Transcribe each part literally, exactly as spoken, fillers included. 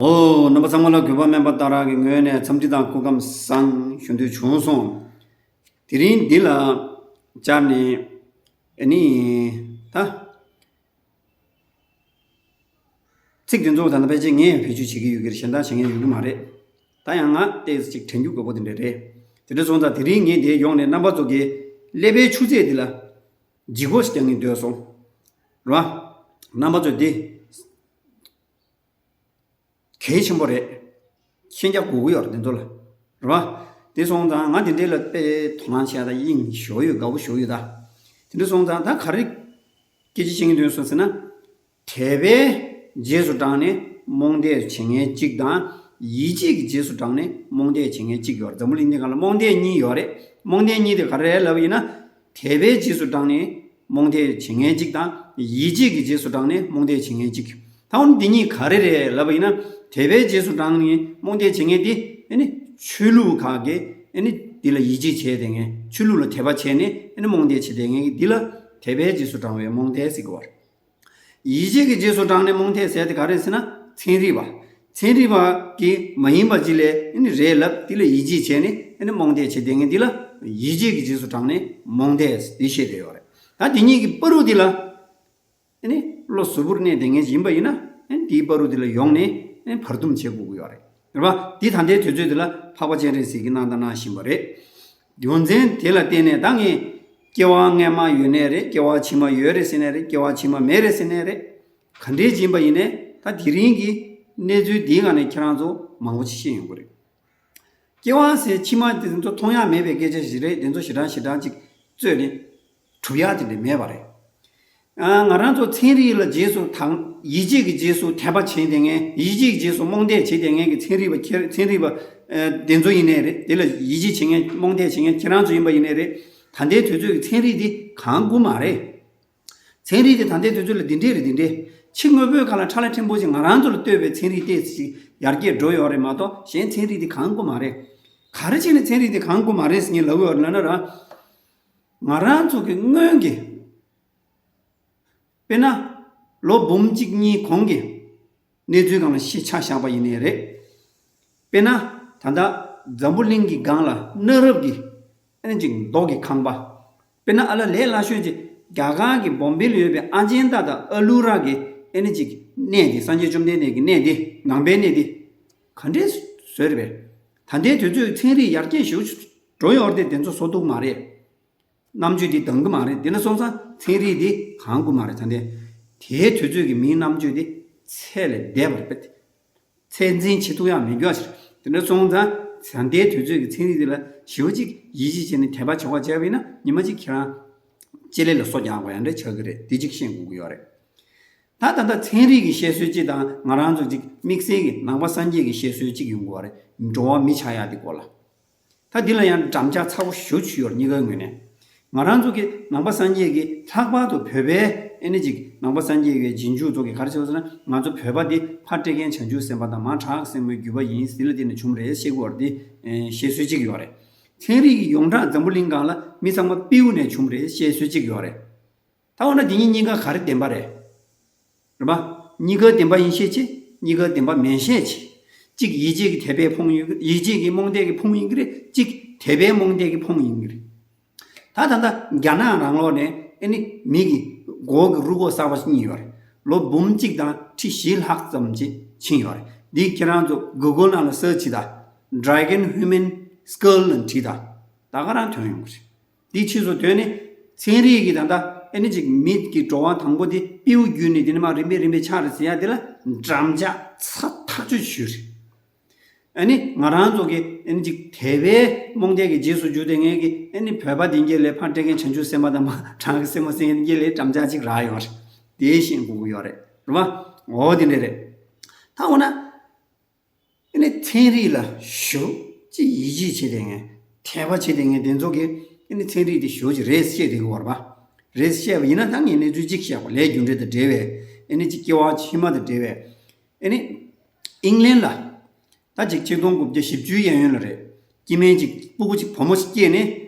ཨོ། རྣམ་པ་ཚང་མ་ལ་གུས་པ་སྨན་པ་ཏཱ་ར་གི་ངོས་ནས་འཚམས་འདྲི་དང་སྐུ་ཁམས་བཟང་ཞུ་འདོད་བྱུང་སོང་། དེ་རིང་འདི་ལ་བཅར་ནས་ཨ་ནི་ད་ཚིག་དེ་ཚོ་ད་ལྟ་ཕལ་ཆེར་ངས་བེད་སྤྱོད་བྱེད་ཀྱི་ཡོད་ཀྱི་རེད། གཞན་དག་བྱེད་མཁན་ཡོད་ཀྱི་མ་རེད། ད་ཡང་ང་ཏོག་ཙམ་ཅིག་དྲན་རྒྱུ་དགོས་པོ་དེ་འདྲ་རེད། དེ་འདྲ་སོང་ཙང་དེ་རིང་ངས་འདིར་ཡོང་ནས་རྣམ་པ་ཚོ་གི་ཀླད་པའི་ཆུ་ཚད་འདི་ལ་ལྗིད་ཁོག་ཞིག་རྒྱག་གིན་སྡོད་སོང་། རེད་བ། རྣམ་པ་ཚོ་འདི་གལ་ཆེན་པོ་རེད། ཤེས་རྒྱ་དགོས་ཀྱི་ཡོད་རེད་འདི་ཚོ་ལ། རེད་བ། དེ་སོང་ཙང་ང་དེ་འདྲའི་ལ་དཔེ་དོ་སྣང་བྱས་དང་དབྱིངས་ཞུ་ཡོད། དགའ་པོ་ཞུ་ཡོད་ད། དེ་འདྲ་སོང་ཙང་ད་ག་རེ་སྐད་ཆ་བཤད་ཀྱི་འདུག་སོང་ཟེར་ན། དད་པའི་རྗེས་སུ་འབྲངས་ནས་རྨོངས་དད་བྱེད་མཁན་གཅིག་དང་། ཡིད་ཆེས་ཀྱི་རྗེས་སུ་འབྲངས་ནས་རྨོངས་དད་བྱེད་མཁན་གཅིག་ཡོད་རེད། འཛམ་བུ་གླིང་འདི་སྒང་ལ་རྨོངས་དད་གཉིས་ཡོད་རེད། རྨོངས་དད་གཉིས་དེ་ག་རེ་རེད་ལབ་པ་ཡིན་ན། དད་པའི་རྗེས་སུ་འབྲངས་ནས་རྨོངས་དད་བྱེད་མཁན་གཅིག་དང་། ཡིད་ཆེས་ཀྱི་རྗེས་སུ་འབྲངས་ནས་རྨོངས་དད་བྱེད་མཁན་གཅིག། ད་འོ་ན་འདི་གཉིས་ག་རེ་རེད་ལབ་པ་ཡིན་ན། དད་པའི་རྗེས་སུ་འབྲངས་ནས་རྨོངས་དད་བྱེད་མཁན་དེ་ཨ་ནི་ཆོས་ལུགས་ཁག་གི་ཨ་ནི་འདི་ལ་ཡིད་ཆེས་བྱས་བསྡད་མཁན། ཆོས་ལུགས་ལ་དད་པ་བྱས་ནས་ཨ་ནི་རྨོངས་དད་བྱས་བསྡད་མཁན་གྱི་འདི་ལ་དད་པའི་རྗེས་སུ་འབྲང་བའི་རྨོངས་དད་ཟེར་གྱི་ཡོད་རེད། ཡིད་ཆེས་ཀྱི་རྗེས་སུ་འབྲངས་ནས་རྨོངས་དད་ཟེར་དེ་ག་རེ་ཟེར་ན། ཚན་རིག་པ། ཚན་རིག་པ་གིས་མ་ཡིན་པ་ཅིག་ལ་ཨ་ནི་རེད་ལབ། དེ་ལ་ཡིད་ཆེས་བྱས་ནས་ཨ་ནི་རྨོངས་དད་བྱེད་བསྡད་མཁན་འདི་ལ་ཡིད་ཆེས་ཀྱི་རྗེས་སུ་འབྲངས་ནས་རྨོངས་དད་ཟེར་དེ་བཤད་བསྡད་ཡོད་རེད། ད་དེ་གཉིས་ཀྱི་བར་དུ་འདི་ལ་ཨ་ནི་བློ་གཟུ་བོར་གནས་བསྡད་མཁན་ཡིན་པ་ཡིན་ན། ཨ་ནི་དེའི་བར་དུ་འདི་ལ་ཡོང་ནས་ཨ་ནི་བར་འདུམ་བྱེད་དགོས་ཀྱི་ཡོད་རེད། རེད་པ། འདི་ད་ལྟའི་དུས་ཚོད་འདི་ལ་འཕགས་པ་སྤྱན་རས་གཟིགས་ཀྱིས་གནང་དང་གནང་བཞིན་པ་རེད། རྒྱུ་མཚན་དེ་ལ་བརྟེན་ནས་ད་ངས་སྐྱེ་བ་སྔ་མ་ཡོད་ནའི་རེད། སྐྱེ་བ་ཕྱི་མ་ཡོད་རེད་ཟེར་ནའི་རེད། སྐྱེ་བ་ཕྱི་མ་མེད་རེད་ཟེར་ནའི་རེད། ག་འདྲས་ཡིན་པ་ཡིན་ནའི་ད་དེ་རིང་གི་གནས་ཚུལ་འདིའི་སྒང་ནས་ཁྱེད་རང་ཚོ་མང་པོ་ཅིག་ཤེས་ཡོང་གི་རེད། སྐྱེ་བ་ཟེར་ཕྱི་མ་དེ་ཚོ་མཐོང་ཡ་མེད་པའི་སྐད་ཆ་ཞིག་རེད། དེ་ཚོ་ཞེ་དྲག་ཞེ་དྲག་ཅིག་རྩོད་ནས་གྲུབ་ཡ་དེ་འདྲ་མེད་པ་རེད། ཨ། ང་རང་ཚོ་ཚན་རིག་ལ་རྗེས་སུ་དང་། ཡིད་ཆེས་ཀྱི་རྗེས་སུ་དད་པ་བྱེད་བསྡད་མཁན། ཡིད་ཆེས་ཀྱི་རྗེས་སུ་རྨོངས་དད་བྱེད་བསྡད་མཁན་གྱི་ཚན་རིག་པ་ཁྱེད། ཚན་རིག་པ་ཨ་དེ་ཚོ་ཡིན་ནའི་རེད། དེ་ལ་ཡིད་ཆེས་བྱེད་མཁན། རྨོངས་དད་བྱེད་མཁན་ཁྱེད་རང་ཚོ་ཡིན་པ་ཡིན་ནའི་རེད། ད་ལྟའི་དུས་ཚོད་ཀྱི་ཚན་རིག་འདི་གང་དགོས་མ་རེད། ཚན་རིག་དེ་ད་ལྟའི་དུས་ཚོད་ལ་འདི་འདྲས་རེད། འདི་འདྲས། ཕྱི་དངོས་པོའི་ཁ་ལ་ཁྲ་ལ་ཕྲན་བུ་ཞིག་ང་རང་ཚོ་ལ་ལྟོས་པའི་ཚན་རིག་ཏོག་ཙམ་ཞིག་ཡར་རྒྱས་འགྲོ་ཡོད་རེད་མ་གཏོགས། གཞན་ཚན་རིག་འདི་གང་དགོས་མ་རེད། ག་རེ་བྱས་ནས་ཚན་རིག་འདི་གང་དགོས་མ་རེད་ཟེར་ངས་ལབ་ཡོད་རེད་ལབ་ན་ར། ང་རང་ཚོ་གི་སྔོན་གྱི། དཔེར་ན། ལོ་འབུམ་གཅིག་གཉིས་གོང་གི་གནས་ཚུལ་སྒང་ལ་ཤེས་ཆ་བཞག་པ་ཡིན་ནའི་རེད། དཔེར་ན། ད་ལྟ་འཛམ་བུ་གླིང་གི་སྒང་ལ་གནའ་རབས་ཀྱི་ཨ་ནི་ཅིག་རྡོ་གི་ཁང་པ། དཔེར་ན་ཨ་ལ་ལས་སླ་ཤོས་ཅིག་རྒྱ་གར་གྱི་བོམ་བེ་ལ་ཡོད་པའི་ཨ་ཇན་ཏ་དང་ཨ་ལུ་ར་གི་ཨ་ནི་ཅིག་གནས་དེ། སངས་རྒྱས་བཅོམ་ལྡན་འདས་ཀྱི་གནས་དེ། ནང་པའི་གནས་དེ། ག་འདྲའི་བཟོས་རེད་པས། ད་ལྟའི་དུས་ཚོད་ཚན་རིག་ཡར་རྒྱས་ཞེ་པོ་འགྲོ་ཡོད་རེད་དེ། དེ་ཚོ་བཟོ་ཐུབ་མ་རེད། རྣམ་དཔྱོད་འདི་འདང་གི་མ་རེད། དེ་འདྲ་སོང་ཙང་ཚན་རིག་འདི་གང་དགོས་མ་རེད། ད་ལྟའི་དེའི་དུས་ཚོད་ཀྱི་མིའི་རྣམ་དཔྱོད་འདི་ཚད་ལས་འདས་པ་རེད་པས། ཚད་འཛིན་བྱེད་ཐུབ་ཡག་མེད་རྒྱུ་ཞིག་རེད། དེ་འདྲ་སོང་ཙང་ད་ལྟའི་དུས་ཚོད་ཀྱི་ཚན་རིག་འདི་ལ་ཞེ་པོ་ཅིག་ཡིད་ཆེས་བྱས་ནས་དད་པ་བྱེད་དགོས་བྱས་པ་ཡིན་ན། ཉི་མ་གཅིག་ཁྱེད་རང་ལྕེ་ལེ་ལ་སོ་རྒྱག་དགོས་ཡག་འདྲ་ཆགས་ཀྱི་རེད། དེ་གཅིག་ཤེས་དགོས་ཀྱི་ཡོད་རེད། ད་ད་ལྟ་ཚན་རིག་གི་བཤད་སྲོལ་གཅིག་དང་། ང་རང་ཚོ་གཅིག་དམིགས་བསལ་གྱི་ནང་པ་སངས་རྒྱས་ཀྱི་བཤད་སྲོལ་གཅིག་ཡོང་གི་ཡོད་རེད། འགྲོ་བ་མི་ཆགས་ཡག་དེ་སྐོར་ལ། ད་འདི་ལ་ཡང་འགྲམ་ལྕག་ཚ་པོ་ཞེ་པོ་ཅིག་ཡོད་རེད། གཉིས་ཀའི་ངོས་ནས། ང་རང་ཚོ་གི་ནང་པ་སངས་རྒྱས་ཀྱི་ལྷག་པར་དུ་བོད་པའི་ཨ་ནི་ཅིག་ནང་པ་སངས་རྒྱས་ཀྱི་རྗེས་འཇུག་ཚོ་གིས་ག་རེ་བྱས་པ་ཟེར་ན། ང་ཚོ་བོད་པ་འདི་ཕ་སྤྲེལ་རྒན་བྱང་ཆུབ་སེམས་དཔའ་དང་མ་བྲག་སྲིན་མོའི་བརྒྱུད་པ་ཡིན། དེ་ལ་བརྟེན་ནས་བྱུང་རེད་བཤད་ཀྱི་ཡོད་རེད། དེ་བཤད་སྲོལ་གཅིག་ཡོད་རེད། ཚན་རིག་གི་ཡོངས་གྲགས་འཛམ་བུ་གླིང་སྒང་ལ་མི་ཚང་མ་སྤྲེའུ་ནས་བྱུང་རེད་བཤད་སྲོལ་གཅིག་ཡོད་རེད། ད་འོ་ན་འདི་གཉིས་གཉིས་ཀ་ག་རེ་བདེན་པ་རེད། རེད་པ། གཉིས་ཀ་བདེན་པ་ཡིན་བཤད་བྱེད། གཉིས་ཀ་བདེན་པ་མིན་བཤད་བྱེད། གཅིག་ཡིད་ཆེས་ཀྱི་དད་པའི་ཕུང་ཡིན། ཡིད་ཆེས་ཀྱི་རྨོངས་དད་ཀྱི་ཕུང་ཡིན་གྱི་རེད། གཅིག་དད་པའི་རྨོངས་དད་ཀྱི་ཕུང་ཡིན་གྱི་རེད། ད་ད་ལྟ་རྒྱ་ནག་རང་ལོགས་ནས་ཨ་ནི་མི་གི་མགོ་གི་རུས་ཁོག་གསར་པ་ཞིག་རྙེད་ཡོད་རེད། ལོ་འབུམ་གཅིག་དང་ཁྲི་བཞི་ལྷག་ཙམ་ཅིག་ཕྱིན་ཡོད་རེད། འདི་ཁྱེད་རང་ཚོ་གུ་གལ་ནང་ལ་སར་ཆི་བྱེད་དང་། Dragon Human Skull ལ་བྲིས་དང་། ད་ག་རང་ཐོན་ཡོང་གི་རེད། འདི་ཕྱིས་སུ་དོན་ནི་ཚན་རིག་གི་ད་ལྟ་ཨ་ནི་ཅིག་མི་གི་འགྲོ་བ་དང་པོ་དེ་སྤྲེའུ་བརྒྱུད་ནས་དེ་ནས་མར་རིམ་པས་རིམ་པས་ཆགས་རེད་ཟེར་ཡ་དེ་ལ་འགྲམ་ལྕག་ཚ་ཐག་ཆོད་ཞུས་རེད། ཨ་ནི་ང་རང་ཚོ་གི་ཨ་ནི་ཅིག་དད་པའི་རྨོངས་དད་ཀྱི་རྗེས་སུ་འཇུག་བསྡད་མཁན་གྱི་ཨ་ནི་བོད་པ་དེ་གྱད་ལ་ཕ་སྤྲེལ་རྒན་བྱང་ཆུབ་སེམས་དཔའ་དང་མ་བྲག་སྲིན་མོ་ཟེར་མཁན་དེ་གྱད་ལ་འགྲམ་ལྕག་ཅིག་རག་ཡོད་རེད། དེ་ཤེས་དགོས་ཀྱི་ཡོད་རེད། རེད་པ། འོ་དེ་འདྲ་རེད། ད་འོ་ན། ཨ་ནི་ཚན་རིག་ལ་ཞེ་པོ་ཅིག་ཡིད་ཆེས་བྱེད་བསྡད་མཁན། དད་པ་བྱེད་བསྡད་མཁན་དེ་ཚོ་གིས་ཨ་ནི་ཚན་རིག་དེ་ཞེ་པོ་ཅིག་རེད་བཤད་བསྡད་ཀྱི་ཡོད་རེད་པ། རེད་བཤད་པ་ཡིན་ན། ད་ངས་གནས་ཚུལ་གཅིག་བཤད་པ། ལས་རྒྱུ་འབྲས་དང་འབྲེལ་བའི་ཨ་ནི་ཅིག་སྐྱེ་བ་ཕྱི་མ་དང་འབྲེལ་བའི། ཨ་ནི་ཨིང་ལན་ལ་ད་ཅིག་ཆིག་སྟོང་དགུ་བརྒྱ་བཞི་བཅུའི་གཡས་གཡོན་ལ་རེད། སྐྱེ་དམན་ཅིག་སྤུ་གུ་ཅིག་བུ་མོ་ཞིག་སྐྱེས་ནས།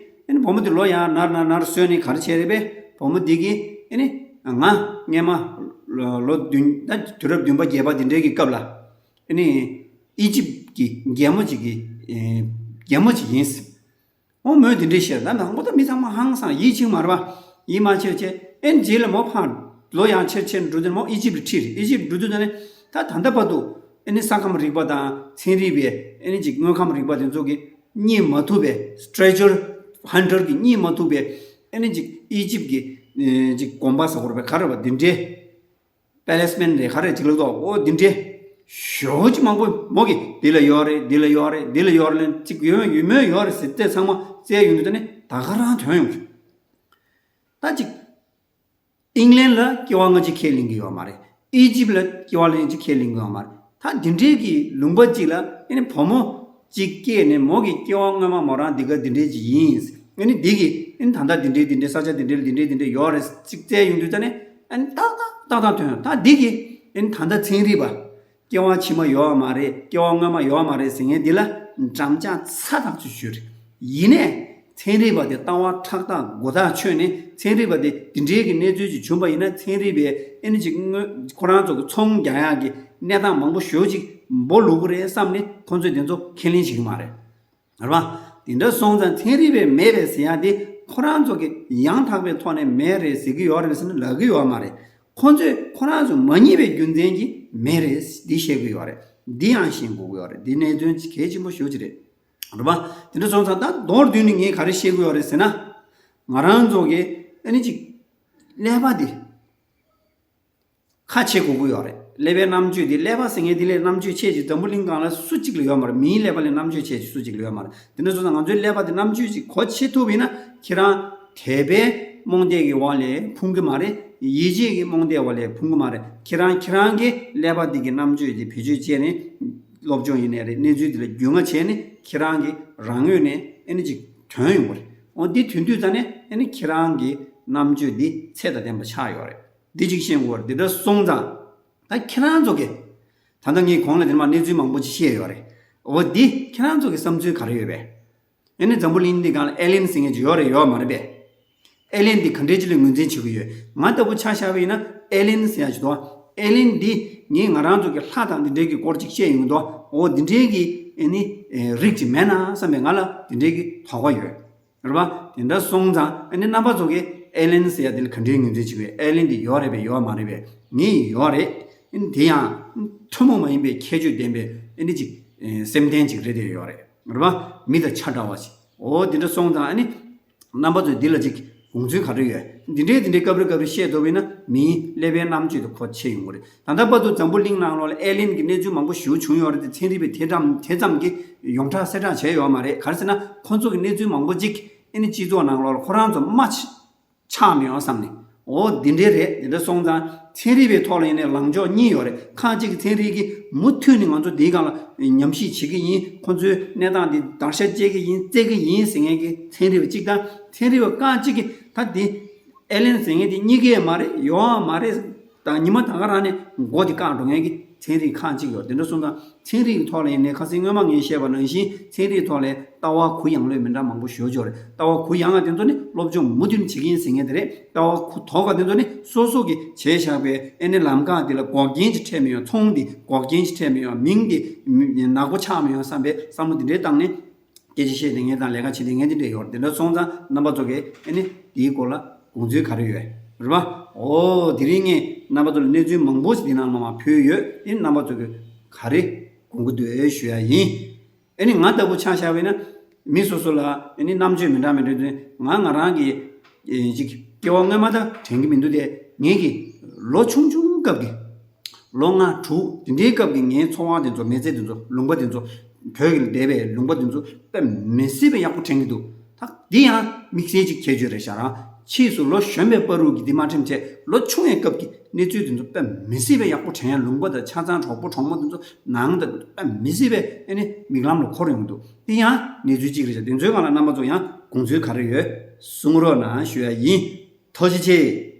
ཨ་ནི་བུ་མོ་དེ་ལོ་ཡར་ནར་ནར་ནར་སོན་ནས་ག་རེ་བྱས་རེད་པས། བུ་མོ་དེ་གིས་ཨ་ནི་ང་སྔན་མ་ལོ་བདུན། ད་དུས་རབས་བདུན་པ་བརྒྱད་པ་དེ་འདྲའི་གི་སྐབས་ལ། ནི་ཨི་ཇིབ་ཀྱི་རྒྱལ་མོ་ཅིག་གི་ཨེ་རྒྱལ་མོ་ཅིག་ཡིན། འོ་མོས་དེ་འདྲས་བཤད། ད་དང་པོ་ད་མི་ཚང་མ་ཧང་སང་ཡིད་ཆེས་མ་རེད་པ། ཡིད་མ་ཆེས་བྱས། ཨེ་རྗེས་ལ་མོ་ཕར་ལོ་ཡང་ཆེར་ཆེར་འགྲོ་དུས་མོ་ཨི་ཇིབ་ལ་ཁྲིད། ཨི་ཇིབ་འགྲོ་དུས་ད་ནི་ད་ད་ལྟ་བར་དུ་ཨེ་ནི་ས་ཁམས་རིག་པ་དང་ཚན་རིག་པའི་ཨེ་ནི་ཅིག་དངོས་ཁམས་རིག་པ་དེ་ཚོ་གི་རྙེད་མ་ཐུབ་པའི་treasure hunter གི་རྙེད་མ་ཐུབ་པའི་ཨེ་ནི་ཅིག་ཨི་ཇིབ་ཀྱི་ཨེ་ཅིག་དགོན་པ་ཟེར་དགོས་རེད་པས། ག་རེ་བ་འདི་འདྲའི་པེ་ལེ་སི་མེན་ཊི་རེད། ག་རེ་ཅིག་ལབ་དོ། འོ་འདི་འདྲའི་ཞེ་པོ་ཅིག་མང་པོ་མོ་གིས་འདི་ལ་ཡོད་རེད། འདི་ལ་ཡོད་རེད། འདི་ལ་ཡོད་རེད། ཅིག་ཡོད་ཡོད་མོ་ཡོད་རེད་ཟེར་ཏེ་ཚང་མ་བཙལ་ཡོང་དུས་ད་ནི་ད་ག་རང་ཐོན་ཡོང་གི། ད་ཅིག་ཨིང་ལན་ལ་སྐྱེ་བ་སྔ་ཕྱི་ཁས་ལེན་གྱི་ཡོད་མ་རེད། ཨི་ཇིབ་ལ་སྐྱེ་བ་སྔ་ཕྱི་ཁས་ལེན་གྱི་ཡོད་མ་རེད། ད་འདི་འདྲའི་གི་ལུང་པ་གཅིག་ལ་ཨེ་ནི་བུ་མོ་གཅིག་སྐྱེས་ནས་མོ་གི་སྐྱེ་བ་སྔོན་མ་མོ་རང་འདི་ག་འདི་འདྲའི་ཅིག་ཡིན། ཨེ་ནི་འདི་གི་ཨེ་ནི་ད་ལྟ་འདི་འདྲའི་འདི་འདྲའི་ས་ཆ་འདི་འདྲའི་འདི་འདྲའི་འདི་འདྲའི་ཡོད་རེད་ཅིག་བཙལ་ཡོང་དུས་ད་ནི་ཨེ་ནི་ཏག་ཏག་ཏག་ཏག་ཐོན་ཡོང་། ད་འདི་གི་ཨེ་ནི་ད་ལྟ་ཚན་རིག་པ། སྐྱེ་བ་ཕྱི་མ་ཡོད་མ་རེད། སྐྱེ་བ་སྔོན་མ་ཡོད་མ་རེད་ཟེར་མཁན་འདི་ལ་འགྲམ་ལྕག་ཚ་ཐག་ཆོད་ཞུ་རེད། ཡིན་ནའི་ཚན་རིག་པ་དེ་ལྟ་བ་ཁྲག་ཐག་མགོ་ཐག་ཆོད་ནས་ཚན་རིག་པ་དེ་འདི་འདྲའི་གི་གནས་ཚུལ་ཅིག་བྱུང་པ་ཡིན་ན་ཚན་རིག་པས་ཨེ་ནི་ཅིག་དངོས་ཁོ་རང་ཚོ་གི་ཚོང་རྒྱག་ཡག་གི་གནས་སྟངས་མང་པོ་ཞེ་པོ་ཅིག་འབོ་ལུག་གི་རེད་བསམ་ནས་ཁོ་ཚོས་དེ་ཚོ་ཁས་ལེན་བྱེད་ཀྱི་མ་རེད། རེད་པ། དེ་འདྲ་སོང་ཙང་ཚན་རིག་པས་མེད་པས་ཟེར་ཡག་དེ་ཁོ་རང་ཚོ་གི་ཡང་དག་པའི་ཐོག་ནས་མེད་རེད་ཟེར་གྱི་ཡོད་རེད་ཟེར་ན་ལབ་ཀྱི་ཡོད་མ་རེད། ཁོ་ཚོས་ཁོ་རང་ཚོ་མ་རྙེད་པའི་རྒྱུ་མཚན་གྱིས་མེད་རེད་འདི་བཤད་ཀྱི་ཡོད་རེད། འདི་ཡང་ཤེས་དགོས་ཀྱི་ཡོད་རེད། འདི་གནད་དོན་གལ་ཆེན་པོ་ཞེ་པོ་ཅིག་རེད། རེད་པ། དེ་འདྲ་སོང་ཙང་ད་མདོར་བསྡུས་ནས་ངས་ག་རེ་བཤད་ཀྱི་ཡོད་རེད་ཟེར་ན། ང་རང་ཚོ་གི་ཨ་ནི་ཅིག་ཀླད་པ་འདི་ཁ་ཕྱེ་དགོས་ཀྱི་ཡོད་རེད། ཀླད་པའི་རྣམ་དཔྱོད་འདི། ཀླད་པ་ཟེར་མཁན་འདི་ལས་རྣམ་དཔྱོད་ཆེ་ཅིག་འཛམ་བུ་གླིང་སྒང་ལ་སུ་གཅིག་ལ་ཡོད་མ་རེད། མིའི་ཀླད་པ་ལས་རྣམ་དཔྱོད་ཆེ་ཅིག་སུ་གཅིག་ལ་ཡོད་མ་རེད། དེ་འདྲ་སོང་ཙང་ང་ཚོའི་ཀླད་པ་འདི་རྣམ་དཔྱོད་ཅིག་གོ་ཆོད་ཐུབ་པ་ཡིན་ན་ཁྱེད་རང་དད་པའི་རྨོངས་དད་ཀྱི་འོག་ལས་ཕུང་གི་མ་རེད། ཡིད་ཆེས་ཀྱི་རྨོངས་དད་འོག་ལས་ཕུང་གི་མ་རེད། ཁྱེད་རང་ཁྱེད་རང་གི་ཀླད་པ་འདི་གི་རྣམ་དཔྱོད་འདི་བེད་སྤྱོད་བྱས་ནས་སློབ་སྦྱོང་ཡིན་ནའི་རེད། གནས་ཚུལ་འདི་ལ་རྒྱུས་མངའ་བྱས་ནས་ཁྱེད་རང་གི་རང་ངོས་ནས་ཨ་ནི་ཅིག་ཐོན་ཡོང་གི་རེད། འོ་འདི་ཐོན་དུས་ད་ནས་ཨ་ནི་ཁྱེད་རང་གི་རྣམ་དཔྱོད་འདི་ཚད་དང་ལྡན་པ་ཆགས་ཡོད་རེད། འདི་གཅིག་ཤེས་དགོས་རེད། འདི་འདྲ་སོང་ཙང་ད་ཁྱེད་རང་ཚོ་གི་ད་ལྟ་ངས་གོང་ལ་དེ་མ་གནས་ཚུལ་མང་པོ་ཅིག་བཤད་ཡོད་རེད། འོ་འདི་ཁྱེད་རང་ཚོ་གི་བསམ་ཚུལ་ག་རེ་ཡོད་པས། ཨེ་ནི་འཛམ་བུ་གླིང་འདི་སྒང་ལ་ཨེ་ལེན་ཟེར་མཁན་ཅིག་ཡོད་རེད་ཡོད་མ་རེད་པས། ཨེ་ལེན་འདི་ག་འདྲའི་ཅིག་ལ་ངོས་འཛིན་བྱེད་ཀྱི་ཡོད། ང་ལྟ་བུ་ཆ་བཞག་པ་ཡིན་ན་ཨེ་ལེན་ཟེར་ཡག་ཅིག་འདུག་ཨེ་ལེན་འདི་ངས་ང་རང་ཚོ་གི་ལྷ་དང་འདི་འདྲའི་གི་སྐོར་ཅིག་བཤད་ཡོང་གི་འདུག་འོ་འདི་འདྲའི་གི་ཨེ་ནི་ཨེ་རིགས་ཅིག་མེད་ན་བསམ་པའི་ང་ལ་འདི་འདྲའི་གི་དོགས་པ་ཡོད། རེད་པ། དེ་འདྲ་སོང་ཙང་ཨ་ནི་རྣམ་པ་ཚོ་གིས་ཨེ་ལེན་ཟེར་ཡག་དེ་ལ་ག་འདྲའི་ངོས་འཛིན་བྱེད་དགོས། ཨེ་ལེན་དེ་ཡོད་རེད་པས་ཡོད་མ་རེད་པས། ངས་ཡོད་རེད། ཨ་ནི་དེ་ཡང་ཐུན་མོང་མ་ཡིན་པའི་ཁྱད་ཆོས་ལྡན་པའི་ཨ་ནི་ཅིག་ཨེ་སེམས་ལྡན་ཅིག་རེད་དེ་ཡོད་རེད། རེད་པ། མི་དང་ཆ་འདྲ་བ་ཞིག་འོ་དེ་འདྲ་སོང་ཙང་ཨ་ནི་རྣམ་པ་ཚོས་འདི་ལ་ཅིག་དགོངས་ཚུལ་ག་རེ་ཡོད། འདི་འདྲའི་འདི་འདྲའི་སྐབས་རེ་སྐབས་རེ་བཤད་ཐུབ་པ་ཡིན་ན་མིའི་ཀླད་པའི་རྣམ་དཔྱོད་དེ་གོ་ཆོད་ཡོང་གི་རེད། ད་ལྟ་བར་དུ་འཛམ་བུ་གླིང་ནང་ལོགས་ལ་ཨེ་ལེན་གྱི་གནས་ཚུལ་མང་པོ་ཞེ་པོ་བྱུང་ཡོད་རེད་དེ། ཚན་རིག་པས་དེ་ཙམ་དེ་ཙམ་གྱི་ཡོངས་གྲགས་གསལ་བསྒྲགས་བྱས་ཡོད་མ་རེད། ག་རེ་ཟེར་ན་ཁོང་ཚོ་གི་གནས་ཚུལ་མང་པོ་ཅིག་ཨེ་ནི་སྤྱི་ཚོགས་ནང་ལོགས་ལ་ཁོ་རང་ཚོ་མ་ཆ་ཆགས་མི་ཡོང་བསམ་ནས། འོ་འདི་འདྲའི་རེད། འདི་འདྲ་སོང་ཙང་ཚན་རིག་པའི་ཐོག་ལ་ཡིན་ནའི་ལངས་ཕྱོགས་གཉིས་ཡོད་རེད། ཁག་ཅིག་གི་ཚན་རིག་གིས་མུ་མཐུད་ནས་ང་ཚོ་འདིའི་སྒང་ལ་ཉམས་ཞིབ་བྱེད་ཀྱི་ཡིན། ཁོང་ཚོའི་གནས་སྟངས་འདི་བརྡར་ཤ་བཅད་ཀྱི་ཡིན། བཙལ་གྱི་ཡིན་ཟེར་མཁན་གྱི་ཚན་རིག་པ་གཅིག་དང་། ཚན་རིག་པ་ཁག་ཅིག་གིས་ད་འདི་ཨེ་ལེན་ཟེར་མཁན་དེ་རྙེད་ཀྱི་མ་རེད། ཡོང་བ་མ་རེད། ད་ཉི་མ་ད་ག་རང་ནས་མགོ་དེ་བཀག་འགྲོ་མཁན་གྱི་ཚན་རིག་ཁག་ཅིག་ཡོད། དེ་འདྲ་སོང་ཙང་ཚན་རིག་གི་ཐོག་ལ་ཡིན་ནའི་ཁ་སང་སྔོན་མ་ངས་བཤད་པ་ནང་བཞིན་ཚན་རིག་ཐོག་ལ་ལྟ་བ་གུ་ཡངས་ལོས་མི་འདྲ་མང་པོ་ཞེ་པོ་ཅིག་ཡོད་རེད། ལྟ་བ་གུ་ཡངས་པ་དེ་ཚོ་ནི་སློབ་སྦྱོང་མུ་མཐུད་ནས་བྱེད་ཀྱི་ཡིན་ཟེར་མཁན་དེ་རེད། ལྟ་བ་གུ་དོག་པ་དེ་ཚོ་ནི་སོ་སོ་གིས་བྱས་བཞག་པའི་ཨེ་ནི་ལམ་ཁ་དེ་ལ་འགོག་རྐྱེན་ཅིག་འཕྲད་མི་ཡོང་། ཚོང་འདི་འགོག་རྐྱེན་ཅིག་འཕྲད་མི་ཡོང་། མིང་འདི་ནག་པོ་ཆགས་མི་ཡོང་བསམ་པའི་བསམ་བློ་དེ་འདྲའི་བཏང་ནས། སྐད་ཆ་བཤད་བསྡད་མཁན་དང་ལས་ཀ་བྱེད་བསྡད་མཁན་དེ་འདྲ་ཡོད། དེ་འདྲ་སོང་ཙང་རྣམ་པ་ཚོ་གིས་ཨ་ནི་དེའི་སྐོར་ལ་དགོངས་ཚུལ་ག་རེ་ཡོད་རེད་པ། འོ་དེ་རིང་ངས་རྣམ་པ་ཚོ་ལ་གནས་ཚུལ་མང་པོ་ཞིག་འདི་ནང་ལ་མར་ཕུལ་ཡོད། དེ་རྣམ་པ་ཚོ་གིས་ག་རེ་དགོངས་ཀྱི་འདུག་ཞུ་ཡ་ཡིན། ཨ་ནི་ང་ལྟ་བུ་ཆ་བཞག་པ་ཡིན་ན་མི་སོ་སོ་ལ་ཨ་ནི་རྣམ་དཔྱོད་མི་འདྲ་མི་འདྲ་འདུག་ང་ང་རང་གི་ཨེ་ཅིག་སྐྱེ་བ་སྔོན་མ་ད་དྲན་གྱི་མི་འདུག་སྟེ། ངེད་ཀྱི་ལོ་ཆུང་ཆུང་སྐབས་ཀྱི་ལོ་ལྔ་དྲུག་དེ་འདྲའི་སྐབས་ཀྱི་ངའི་འཚོ་བ་དེ་ཚོ། མི་ཚེ་དེ་ཚོ། ལུང་པ་དེ་ཚོ། བོད་ཀྱི་འདས་པའི་ལུང་པ་དེ་ཚོ་དཔེ་མི་སྲིད་པའི་ཡག་པོ་དྲན་གྱི་འདུག་ད་འདི་ཡང་དམིགས་བསལ་གྱི་ཁྱད་ཆོས་རེད་ཤག་རང་ཕྱིས་སུ་ལོ་གཞོན་པའི་བར་དུ་གི་འདི་མ་དྲན་བྱས། ལོ་ཆུང་བའི་སྐབས་ཀྱི་གནས་ཚུལ་དེ་ཚོ་དཔེ་མི་སྲིད་པའི་ཡག་པོ་དྲན་ཡ། ལུང་པ་དང་ཆ་ཚང་གྲོགས་པོ་གྲོགས་མོ་དེ་ཚོ། ནང་དང་དཔེ་མི་སྲིད་པའི་ཨ་ནི་མིག་ལམ་ལ་འཁོར་ཡོང་གི་འདུག་འདི་ཡང་གནས་ཚུལ་གཅིག་རེད་ཤག་དེ་ཚོའི་སྒང་ལ་རྣམ་པ་ཚོ་ཡང་དགོངས་ཚུལ་ག་རེ་ཡོད་གསུང་རོགས་གནང་ཞུ་ཡ་ཡིན། ཐུགས་རྗེ་ཆེ།